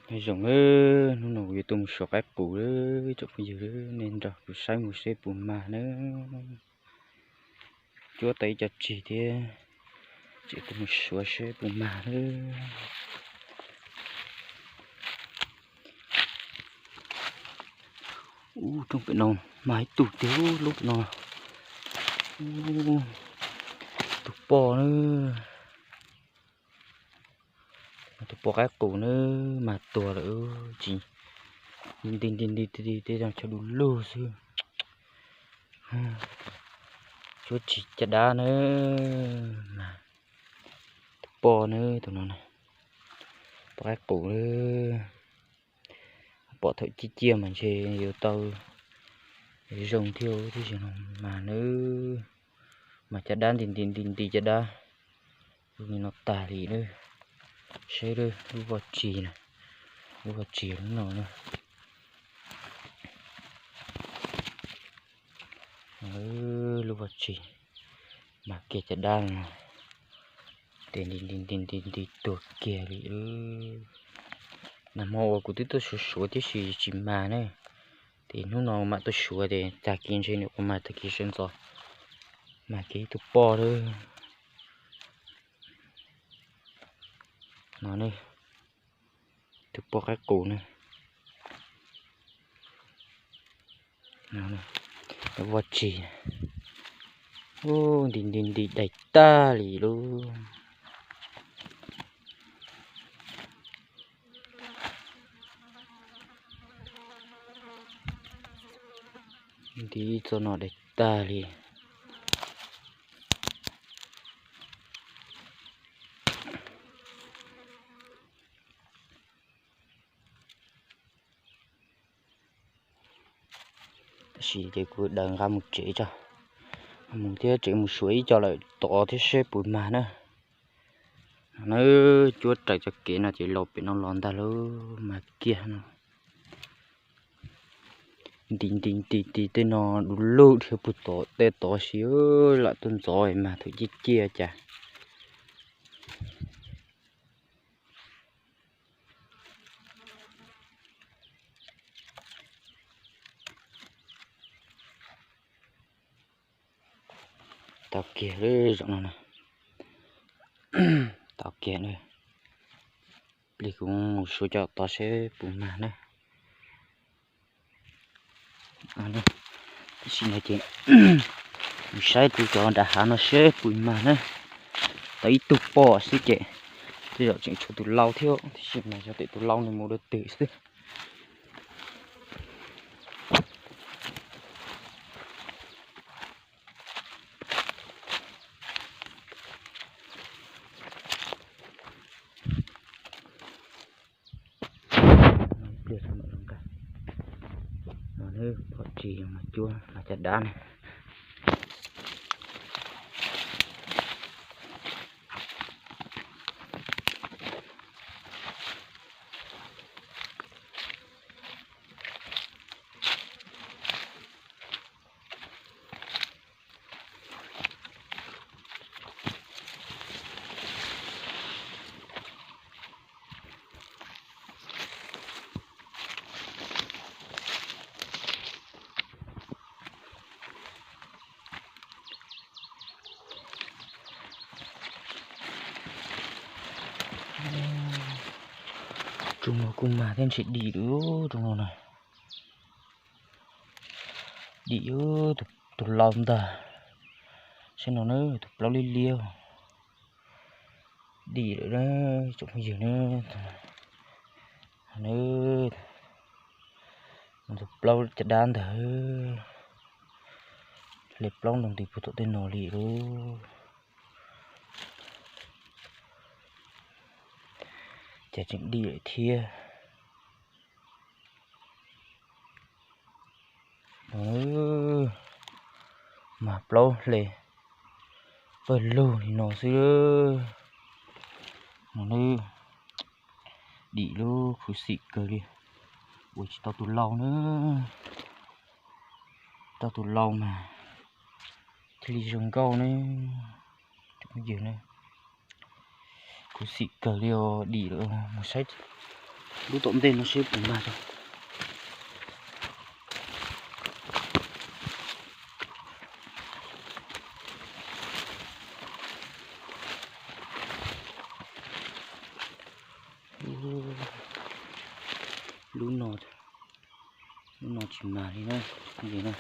Nyob zoo, hnub no kuv yuav tuaj mus suav qaib qus lawm tsoom phooj ywg, nej nrog kuv saib mus seb puas mag na. Cuab tau ib co tsig thiab, tseem tuaj mus suav seb puas mag na. Ub, rooj pem no mag ib tug tiag lub pem no. Ub, tus poj na. Tus poj qaib qus na, mag tuag lawm, tsis nti nti nti nti tej chaw du lug xwb. Cuab tsis caj dab na, mas tus poj na, tus no na, poj qaib qus na. Pom thaum ciaj ciaj mas ntshe yuav tau zoo thiab, tab sis no mas na, mas caj dab nti nti nti nti caj dab, lub no tag li na. Saib lub voj tsis na, lub voj tsis lub no na. Lub voj tsis mas kiag caj dab no, ces nti nti nti nti nti tuag kiag li. Nag hmo uas kuv twb tuaj suav suav tib si tsis mag na, ces hnub no mam tuaj suav ces tag kis ntshe nws quas mag tag kis sawv ntxov, mag kiag ib tug poj lawm. No ne, tus poj qaib qus na. Voj tsis, ub, nti nti nti daig tag li lub. Nti ib txoj no daig tag li. Tab sis ces kuv daws nqa mus tsev tso, mus thiab tsev mus suav ib co lawm tod thiab seb puas mag na. Na, cuab raws cov kev no ces los pem no los ntag lauj, mag kiag no. Nti nti nti nti tej no du lug dhia puag tom tej tod si, lam tuaj ntxov mag thaum ciaj ciaj cas. Tau kiag lawm zaum no na. Tau kiag na. Plig kuv mus suav cov tod seb puas mag na. Tam sim no ces mus saib tus cov nram hav no seb puas mag na. Tau ib tug poj xwb ces tej zaum tseem tshuav tus lau thiab, tab sis mas yog tias tus lau nws mus dua twg xwb. Pliag tso mam zoo nqa. No, poj tsis mas cuab mas caj dab ne. Tsoom no kuj mag thiab ntshe dim lawm tsoom no na. Dim, tus laus ntag. Saib no na, tus plaub liab liab. Dim lawm na, tsoom phooj ywg na. Tus plaub caj dab ntag. Hle plaub nroo nti puag tom tej no li lauj. Cas tseem dim lawm thiab. Mag plaub hle pawg lug li no xwb. No na, dim lub khuv xim kawg li. Ua tsis tau tus laus na. Tau tus laus mas thiaj li zoo nkauj ne. Tus phooj ywg ne, khuv xim kawg li os, dim lawm. Mus saib Lub tom ntej no seb puas mag tso. Lub no, lub no tsis mag li na, li na.